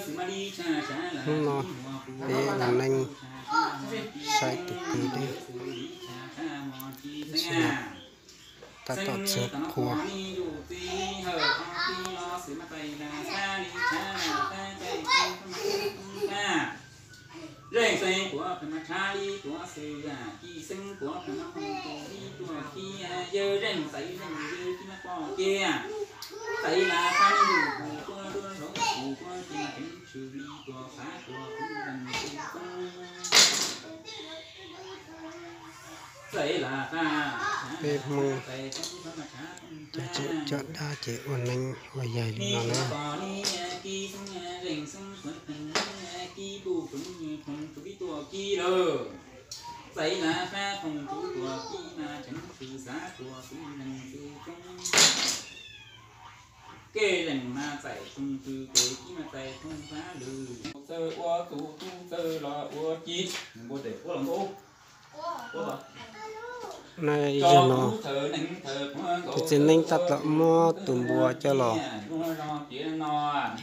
Hnub no peb ua neej saib tus kwv deb, tab tom txiav qhua. Zeej xeeb kuav pheej mas tshav li tuav xwm, ci xeeb kuav pheej mas hmoo tus li tuaj kiag, yawg zeej xaiv zeej yawg ci mas pom kiag. Xaiv las qab ntuj kuv kuaj tuaj zaum kuv kuaj ci mas ceev tshwm li tuaj xav tuaj kuv zeej xeeb. Peb Hmoob cov tseem coj dab ces ua neeb ua yaig li no na. Ua tus tub txawj los ua ci. Npua tes puab los nkaub. Nyob ib zaug no, tus txiv neeb tab tom muab tus npua coj los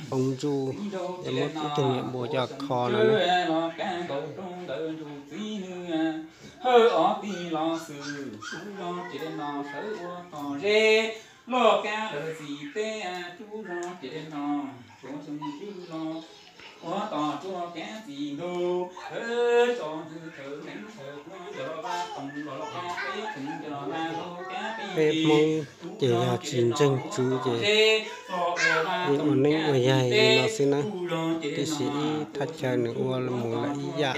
poob ntsuj, es muab tus tug niam npua coj kho no na. Hawj ob tig los xwm, tub zog ces no sawv ua tom zeb, loj kab lawv txiv teb, tub zog ces no, tsuav xyoo tswb los, ua tom tsuag kab txiv ntug, tso ntwg thawv neeb thawv kuab, cov los vaj toom los los kab peb tseem, cov los vaj hlau kab peb. Peb Hmoob ces yog tsis ntseeg tswv ces yeej ua neeb ua yaig li no xwb na, tiam sis ib thaj chaw nws ua mus lawm ib yam.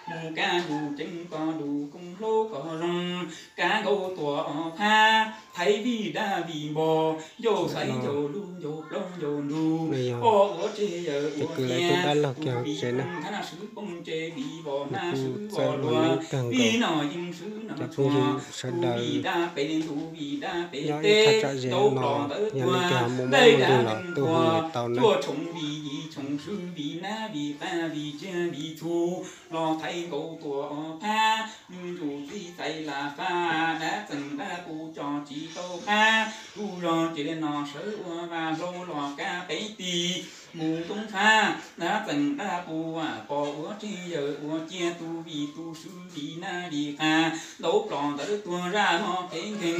Mus kab ntug ceev koj lug koob hlub koj zoo, kab nkaub tuam ob phab, thaiv vij dab vij npog, ncauj xaiv ncauj lug ncauj plaub ncauj ntug, pog ua tseg yawg ua ciaj, tus vij thab naj swb poob tseg vij vos naj swb vos luag, vij noj yeej swb noj tshuag, tus vij dab pem ntug vij dab pem teb, ntaub plos ntawv tuag, ntaij dab neeg tuag, cuaj tshooj vij yim tshooj swb vij nab vij qab vij tsiaj vij txhu, los thaiv nkaub tuam ob phab, nws ntuj txib xaiv las qab, dab txeem dab qus tso tsis tau qab, tub zog ces li no sawv ua vaj hlau los kab peb tig, mus toob fab, dab txeem dab qus pog ua tseg yawg ua ciaj, tus vij tus swb vij nab vij qab, ntaub plos ntawv tuag zaj no kev nkeeg,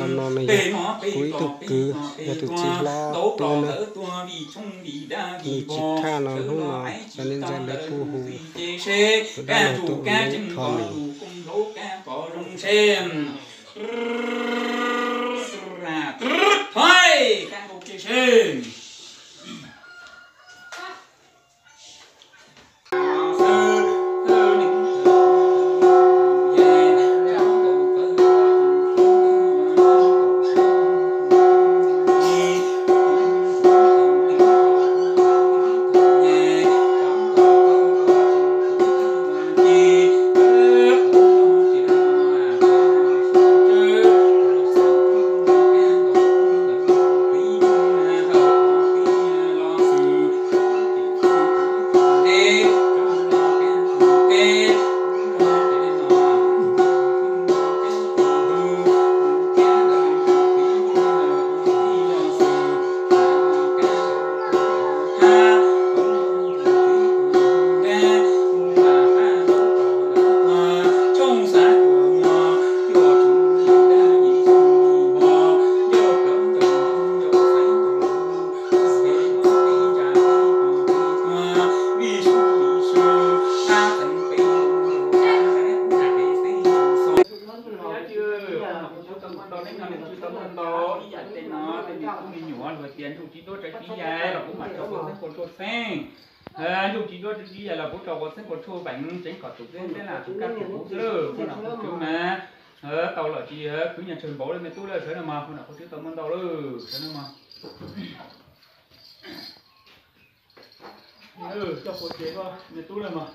peg mov peg plos peg pog peg tuag, ntaub plos ntawv tuag vij tshooj vij dab vij npog, sawv los ais tsis tau ntawv tus vij ces seb, kab ntug kab tseem koj lug koob hlub kab koj zoo seb. Thaiv kab nkaub tseg seb. Nyob twj ywm, kuv tsis tau muaj ntau, neej no nws tsis tau muaj ntau, ib yam tej no tej me tub me nyuam luag tias ntuj tsis duab tsaws tsis yais los kuv mam tso quav xeeb quav tshuaj xeeb. Ntuj tsis duab tsaws tsis yais los kuv tso quav xeeb quav tshuaj veev tseev kom tus tub teb lam tus kab tus kuv xwb lawm, kuv nom kuv tswv mas tau lawm tsis khwv nyaj tsawg npaum li me tub lawm, sawv no mog, kuv nom kuv tswv tau muaj ntau lawm, sawv no mog. Coj puas ces koj me tub lawm mog.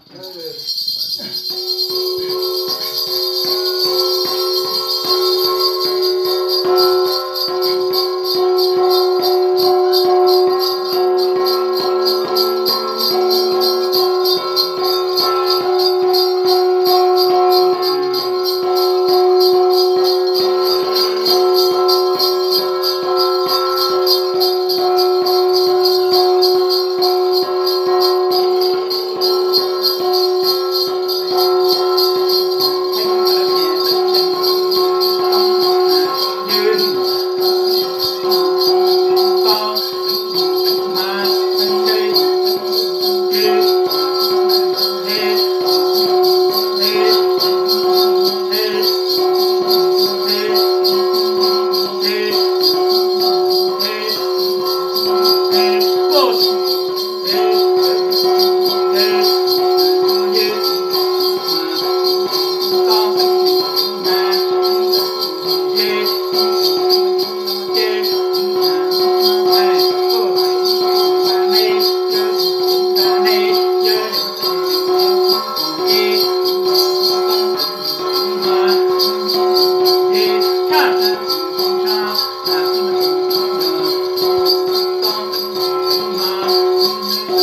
Tab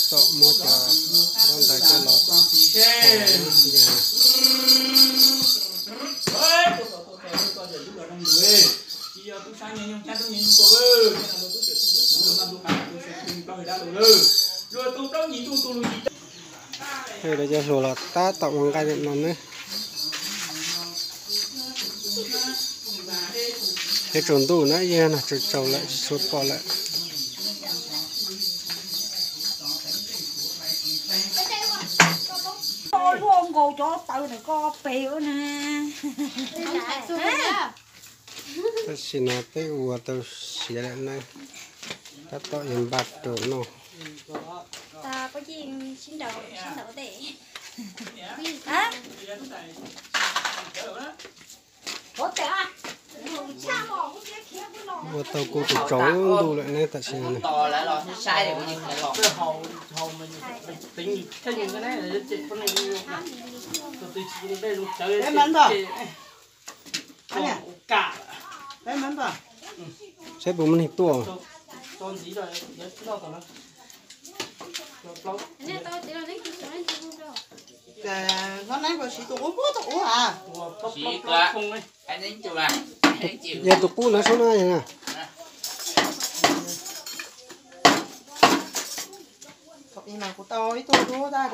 tom muab cov ntaub ntawv coj los tho na. Lawv cov hluas los tab tom ua nqaij no nawb. Thiab tsaus ntuj na, yeej nag tsaus tsaus lawm, tsis tshua pom lawm. Luaj nkaus cov taws ntawm ko pem na. Tab sis no peb ua tau siav lawm na, tab tom yuav npaj rau noj. Ua tau kuj tsaus tsaus ntuj lawm ne, tam sim no. Saib puas muaj neeg tuaj. Yog tus qub no sub na. Kuv tau ib tug dub tag.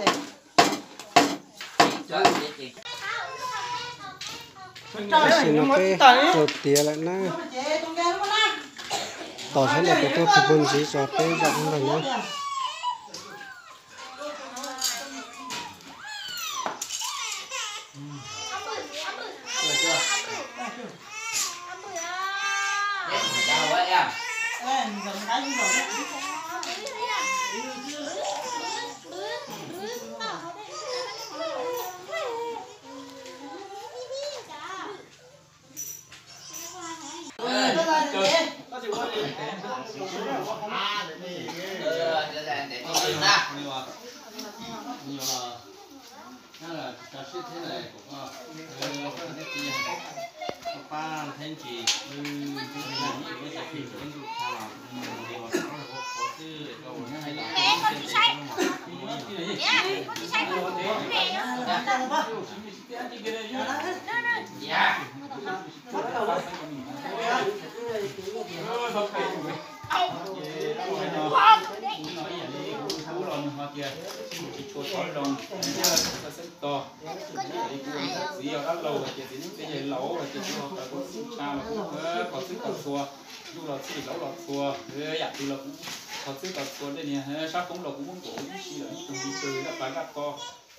Tab sis no peb tau tiav lawm na. Tos sawv daws pem tuaj tus pug ntxiv tso peb zaum ntawm no. Ub los nws ho tias tsis tshua thov zoo, xeeb tos, txiv yog dab laug hais tias txiv neeb txiv yaig laus hais tias txiv ho tawm koj txhib tshaj los kuj thov txhib txhua, yus los txhij laus los txhua, yam twg los kuv thov txhib txhua, dej niag sab koob los kuv muab nkaum ib si lawm, ib tug nti pw laj pas laj ko,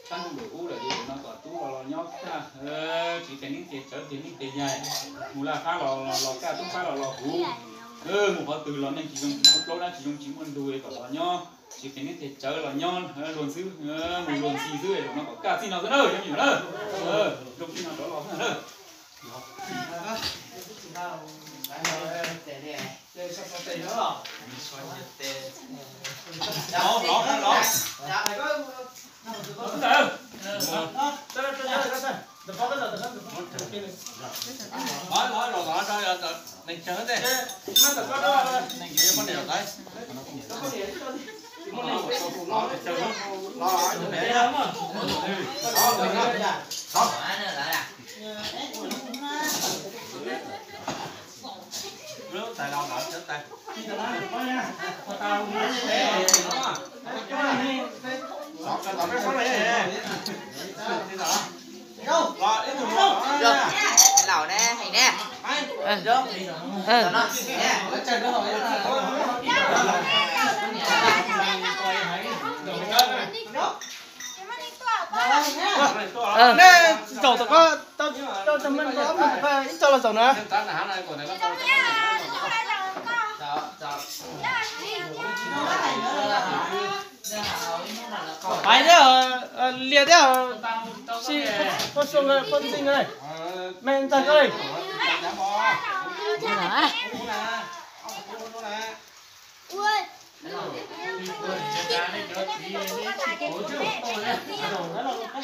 sab ntuj lwm ub lawm, yus no kom tub los los nyob kaj, tsis qees neeb qees tsawv qees neeb qees yaig, mus laj fab los los kaj, tub fab los los huv, mus qhov twg los neeg tsis zoo tsis muaj plaub dab tsis zoo tsis muaj ntug kom los nyob, tsis qees neeb qees tsawv los nyob luag ntxwb, mus luag ntxhi xwb, zaum no kom kaj txij no xwb na, cov me nyuam na. Zoo txij no rov los xwb na. Laus ne, heev ne. Nej zaum tom ko, ib co los zaum na. Pais thiab, lias thiab, si, poj xyoo, poj ntxin, me ntxawg ko li.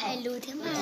Hais lus thiab mas.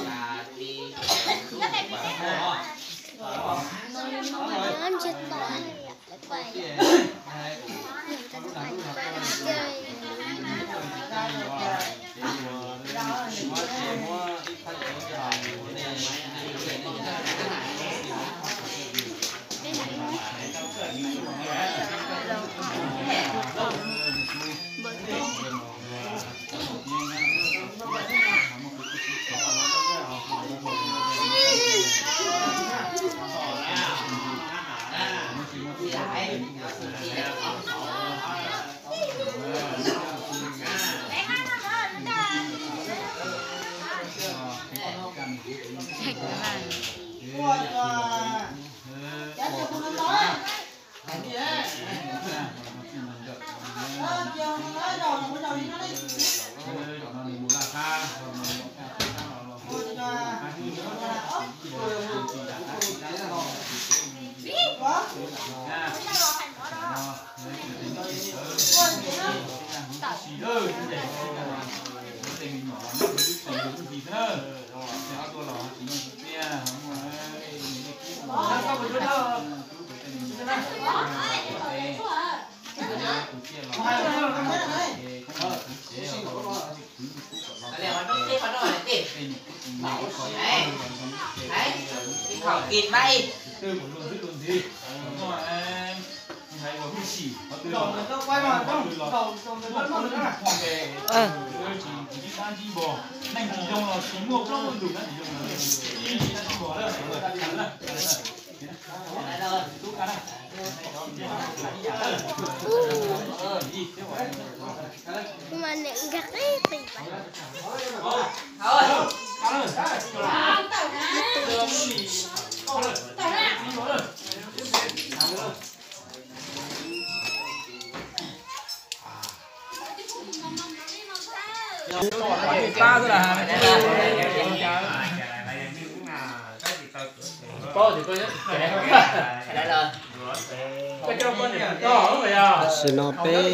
Tam sim no peb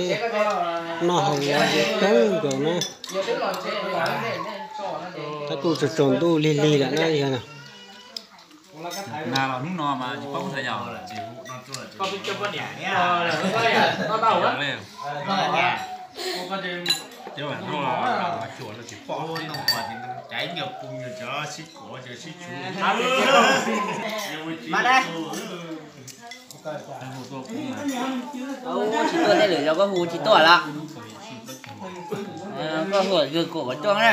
noj haus ua kawg nkaus na. Tab kuj tsaus tsaus ntuj lig lig lawm na yog. Nag los hnub no mas tsis paub ntshai yog. Mas da, tsis tuaj tej lwm zaus koj hu tsis tuaj lawm. Koj hu kawg kuv kom tuaj na.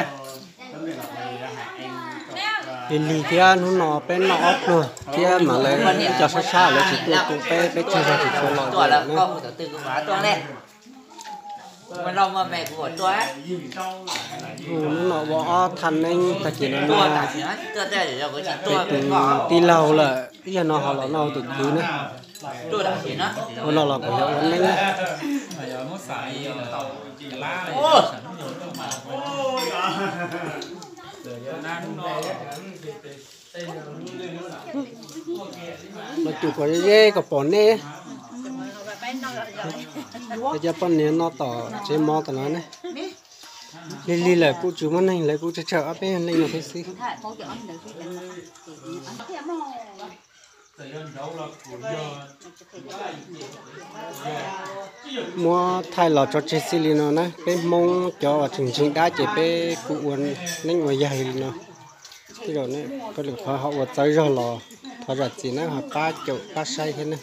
Lig lig thiab hnub no peb noj ob pluag thiab mas lawv cov sab sab lawv tsis tuaj kuv peb, peb tsawg zog tsis tshua los na. Hnub no ua ob thaj neeb tag kis no na, peb tus tij laug lawm, ib yam no ho los noj tus kwv na. Ua no los kuv yog ua neeb. Los cus kom ze kom pom nej. Cov poj niam no tom tsev mov tom no ne. Lig lig lawm kuj tsis muaj neeg, lawv kuj tsawg tsawg ob peb leej no thiab xwb. Muab thaij los tso tseg xij li no na, peb Hmoob cov uas tseem ntseeg dab ces peb kuj ua neeb ua yaig li no. Tej zaum koj lwm qhov ho ua txawv zog los thov zam txim na, ho pab caum pab saib thiab na.